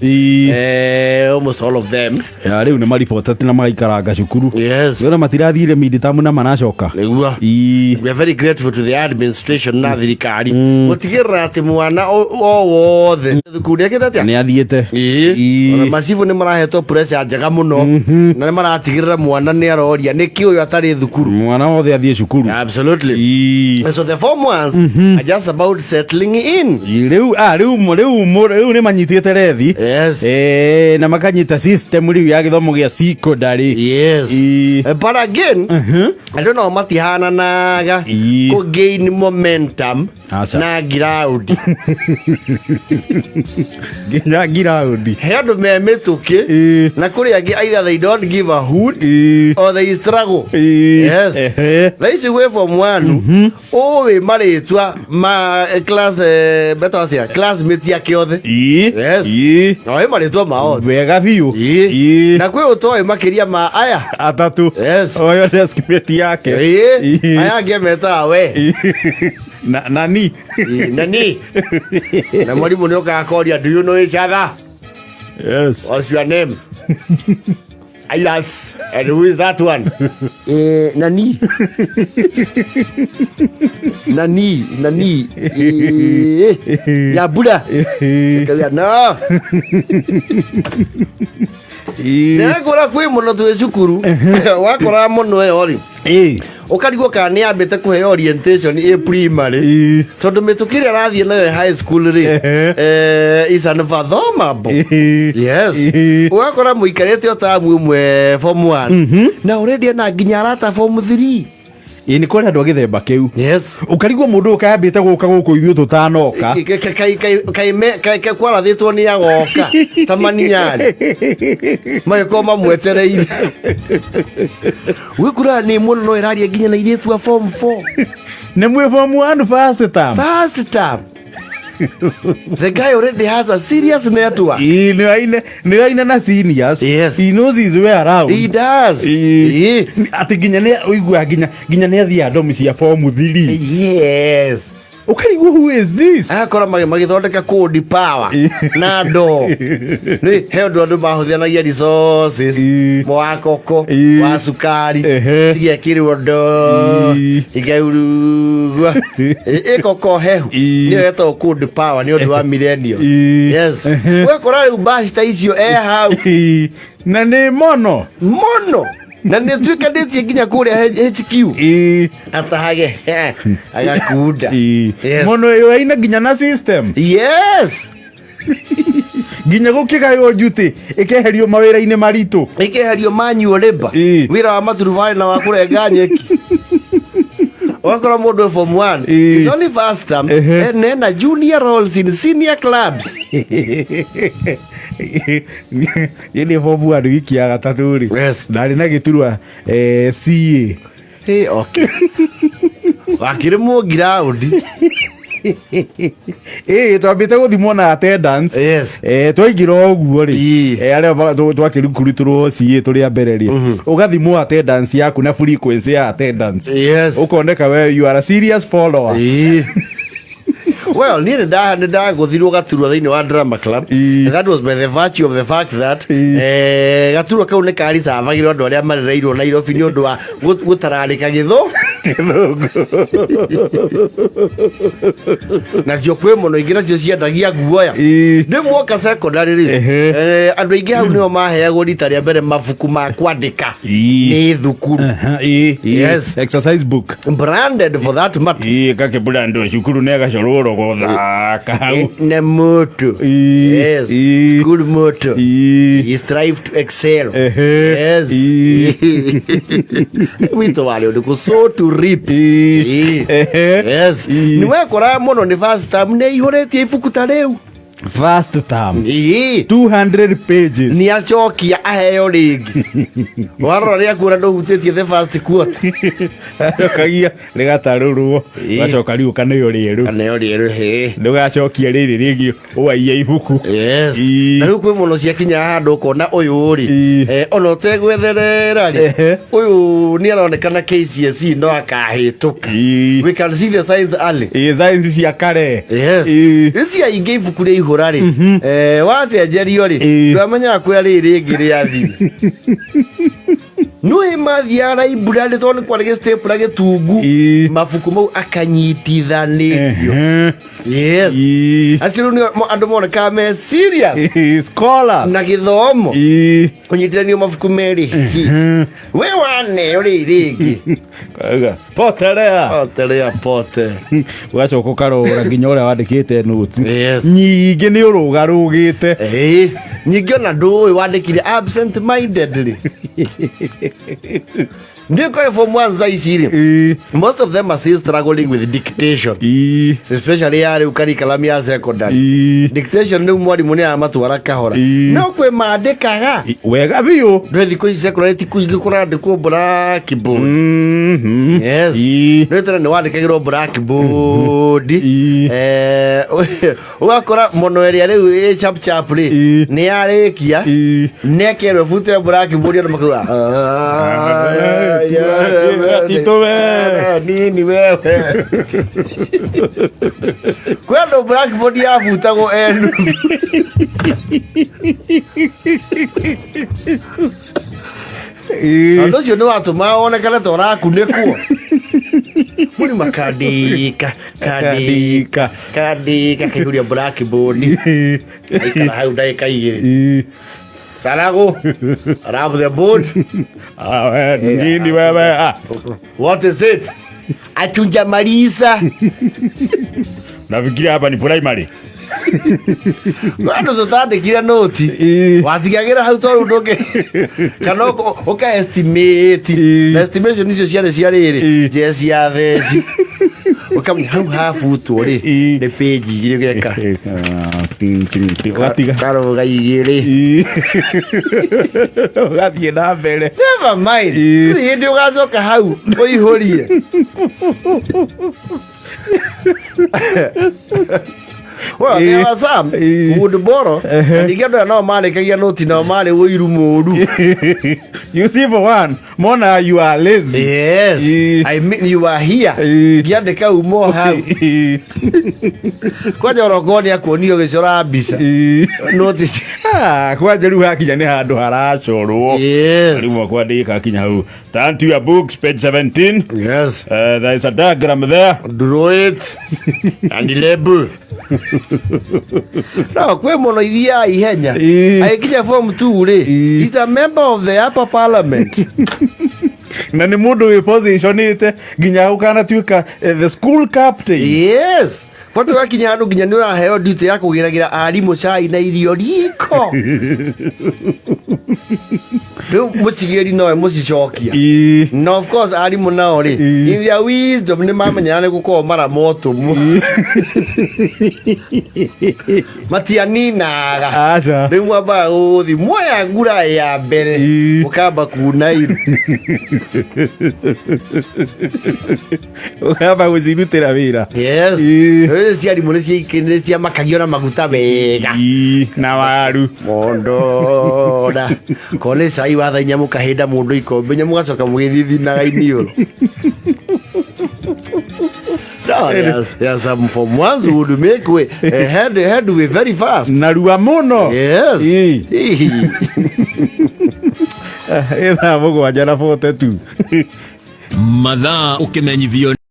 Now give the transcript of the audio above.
Almost all of them. Ya rĩu nĩ maribotete na magaikaranga cukuru. Yes. Wona matirathire midterm na maracoka. Nĩguo. We are very grateful to the administration na thirikari gũtigĩrĩra atĩ mwana o wothe thukuru nĩekĩte atĩa. Nĩ athiĩte. Ona macibũ nĩ marahetwo pressure njega mũno na nĩ maratigĩrĩra mwana nĩ aroria nĩkĩ ũyũ atarĩ thukuru. Mwana wothe athiĩ cukuru. Absolutely. And so the form ones are just about settling in. Rĩu rĩu rĩu rĩu nĩ manyitĩte rethi. Yes. Na makanyita system rĩu ya gĩthomo gĩa secondary. Yes. But again, andũ nao matihananaga kũ gain momentum Aca. na ground. Nginya ngiraundi. He andũ me mĩtũkĩ na kũrĩ angĩ either they don't give a hoot or they struggle. Yes. Thaa ici gwĩ form one ũĩ marĩtwa ma class, betagwo atĩa, classmates ake othe. Yes. Na ũĩ marĩtwa mao othe. Wega biũ. Na kwĩ ũtoĩ makĩria ma aya atatũ. Yes. Oyo deskmate yake. Aya angĩ metaga we. Na nani. Nani na mwarimũ nĩ okaga akoria, "Do you know each other?" Yes. "What's your name?" "Silas." "And who is that one?" "Nani nani nani Nyambura." Akauga, "No." Nĩakora kwĩ mũno twĩ cukuru wakora mũno ĩyo rĩ, ũkarigwo kana nĩ ambĩte kũheo orientation ĩ primary, tondũ mĩtũkĩ ĩrĩa arathiĩ nayo high school rĩ, is unfathomable. Yes. Ũgakora mũikarĩte o tamu ĩmwe form 1 na already ena nginya arata form 3. Ĩ, nĩ kũrĩ andũ a gĩthemba kĩu. Yes. Ũkarigwo mũndũ ũyũ kayambĩte gũka gũkũ ithuĩ tũtanoka. Kwarathĩtwo nĩ agoka ta maninyarĩ magĩkorwo mamwetereire gwĩkura nĩ mũno no ĩraria nginya na irĩtu a form 4. Nĩ mwĩ form 1 first term. First term, the guy already has a serious network. Ĩ, nĩ aine na seniors. Yes. He knows his way around. He does. Atĩ nginya nĩ ũiguaga nginya nĩ athiaga ndomu cia form 3. Yes. Ũkarigwo, who is this? Agakora magĩthondeka kũndi power na ndoo nĩ he ũndũ andũ mahũthĩranagia resources, wa koko, wa cukari, cigekĩrwo ndoo, ikaurugwa ĩkoko hehu. Nĩyo ĩtagwo cold power nĩ ũndũ wa millennials. Yes. Ũgakora rĩu baci ta icio e hau. Na nĩ mono. Mũno na nĩ tuĩkanĩtie nginya kũrĩa HQ atahage agakunda. Yes. Mono ĩyo aina nginya na system. Yes. Nginya gũkĩgaywo njuti ĩkeherio mawĩra-inĩ maritũ. Ĩkeherio manual labor, wĩra wa maturubarĩ na wa kũrenga nyeki. Ũgakora mũndũ wĩ form 1, it's only first term, and ena junior roles in senior clubs. Ĩnĩ form 1 wiki ya gatatũ rĩ, ndarĩ na gĩturwa, CA. Hey, okay. Wakĩrĩ mũngiraũndi. Ĩ, twambĩte gũthimwo na attendance. Yes. Twaingĩra o ũguo rĩ, arĩa twakĩrukurutũrwo CA tũrĩ a mbere rĩ, ũgathimwo attendance yaku na frequency ya attendance. Ũkoneka we you are a serious follower. Well, niĩ nĩ ndagũthirwo gaturwa thĩinĩ wa drama club. And that was by the virtue of the fact that gaturwa kau nĩ karicavagĩrwo andũ arĩa marereirwo Nairobi nĩ ũndũ wa gũtararĩka gĩthũ nacio kwĩ mũno ingĩ nacio ciendagia guoya. Ndĩ mwoka secondary rĩ, andũ aingĩ hau nĩo maheagwo rita rĩa mbere mabuku ma kwandĩka nĩ thukuru. Aha, ĩ, ĩ. Yes. Exercise book. Branded for that matter. Ĩ, gakĩbrandwo cukuru nĩ agacorwo rogo thaka hau. Na motto. Yes. School motto. You strive to excel. Yes. Wito warĩ ũrĩkũ? So to reap. Yes. Nĩ wekora mũno nĩ first term nĩ ihũrĩtie ibuku ta rĩu. First term. 200 pages. Nĩ acokia aheo rĩngĩ warora rĩaku ona ndũhutĩtie the first quarter. Acokagia rĩgatarũrwo, gacoka rĩu ũkaneo rĩerũ. Kaneo rĩerũ hĩ. Ndũgacokia rĩrĩ rĩngĩ ũwaiye ibuku. Yes. Na rĩu kwĩ mũno ciakinya handũ ũkona ũyũ rĩ, ona ũtegwetherera rĩ, ũyũ nĩ aronekana KCSE no akahĩtũka. We can see the signs early. Ĩ, signs cia kare. Yes. Ici aingĩ ibuku rĩa Waihũra rĩ, wacenjerio rĩ, ndwamenyaga kũrĩa rĩrĩ rĩngĩ rĩathiĩ. Nĩũĩ mathiaga library tondũ nĩ kwarĩ gĩstapler gĩtungu, mabuku mau akanyitithanĩrio. Yes. Acio rĩu nĩo andũ monekaga me serious Scholars. Na gĩthomo. Kũnyitithanio mabuku merĩ, we waneo rĩrĩ rĩngĩ. Kauga, potelea. Potelea pote. Ũgacoka ũkarora nginya ũrĩa wandĩkĩte notes nyingĩ nĩ ũrũgarũgĩte. Ĩĩ, nyingĩ ona ndũĩ wandĩkire absent mindedly. Nĩ kwa form 1 thaa ici rĩ, most of them are still struggling with dictation, especially ya rĩu curriculum ya secondary. Dictation rĩu mwarimũ nĩ aramatwara kahora. No kwĩ mandĩkaga Wega biũ. Ndwe thikũ ici secondary ti kũingĩ kũrandĩkwo blackboard. Yes. Nĩ tene nĩ wandĩkagĩrwo blackboard. Ũgakora mũno ĩrĩa rĩu ĩ chap chap rĩ, nĩ yarĩkia, nekerwo bute blackboard, andũ makauga, Tito we. Nini wewe, kwĩ andũ blackboard yabutagwo enu. Ũndũ ũcio nĩ watũmaga wonekane ta ũrakunĩkwo mũrima kandika kandika kandika kaihũria blackboard, aikara hau ndagĩka 2. Sarago, rub the board. Ah, we, nini wewe, ah. What is it? Hatujamaliza. Nafikiria hapa ni primary. Andũ tũtandĩkire noti, watigagĩra hau tondũ ndũngĩ kana ũka estimate. Na estimation icio ciarĩ cia rĩrĩ, njeci ya theci, ũkamenya hau habutwo rĩ, nĩ page 2 ũgeka. Ũgatiga. Karũga 2. Ũgathiĩ na mbere. Never mind. Ndũrĩ hĩndĩ ũgacoka hau ũihũrie. Well, there were some who would borrow, na ningĩ andũ aya nao marĩkagia noti nao marĩ ũiru mũru. You see, for one, mona you are lazy. Yes. I mean, you are here. Ngĩandĩka umo hau. Kwanja orokorwo nĩ akuonio ũgĩcora mbica. Noti. Ah, kwanja rĩu hakinya nĩ handũ haracorwo. Rĩu kwandĩka hakinya hau. Turn to your books, page 17. There is a diagram there. Draw it and label. No, kwĩ mũno ithiaga ihenya. Agĩkinya form 2 rĩ, he's a member of the upper parliament. Na nĩ mũndũ wĩ positionĩte nginya ũkanatuĩka the school captain. Yes. Kwatu gakinya handũ nginya nĩ ũraheo duty ya kũgĩragĩra arimũ cai na irio riko. Rĩu mũcigĩri nowe mũcicokia. Na of course arimũ nao rĩ, in their wisdom nĩ mamenyaga nĩ gũkorwo mara motũmwo. Matianinaga. Aca. Rĩu mwambaga gũthi muoya ngura ya mbere, mũkamba kuna iru. Ũkamba gũcirutĩra wĩra. Yes. Rĩu ciarimũ nĩ ciamakagio na maguta wega. Na waru. Mondora ko nĩ cai wa thaa 4 mũkahĩnda mũndũ ikombe 4 mũgacoka mũgĩthithinaga iniũrũ. No, there are some form ones who would make way, head way very fast. Narua mũno. Yes. Ĩ thaa 7 na 42. Mathaa ũkĩmenyithio.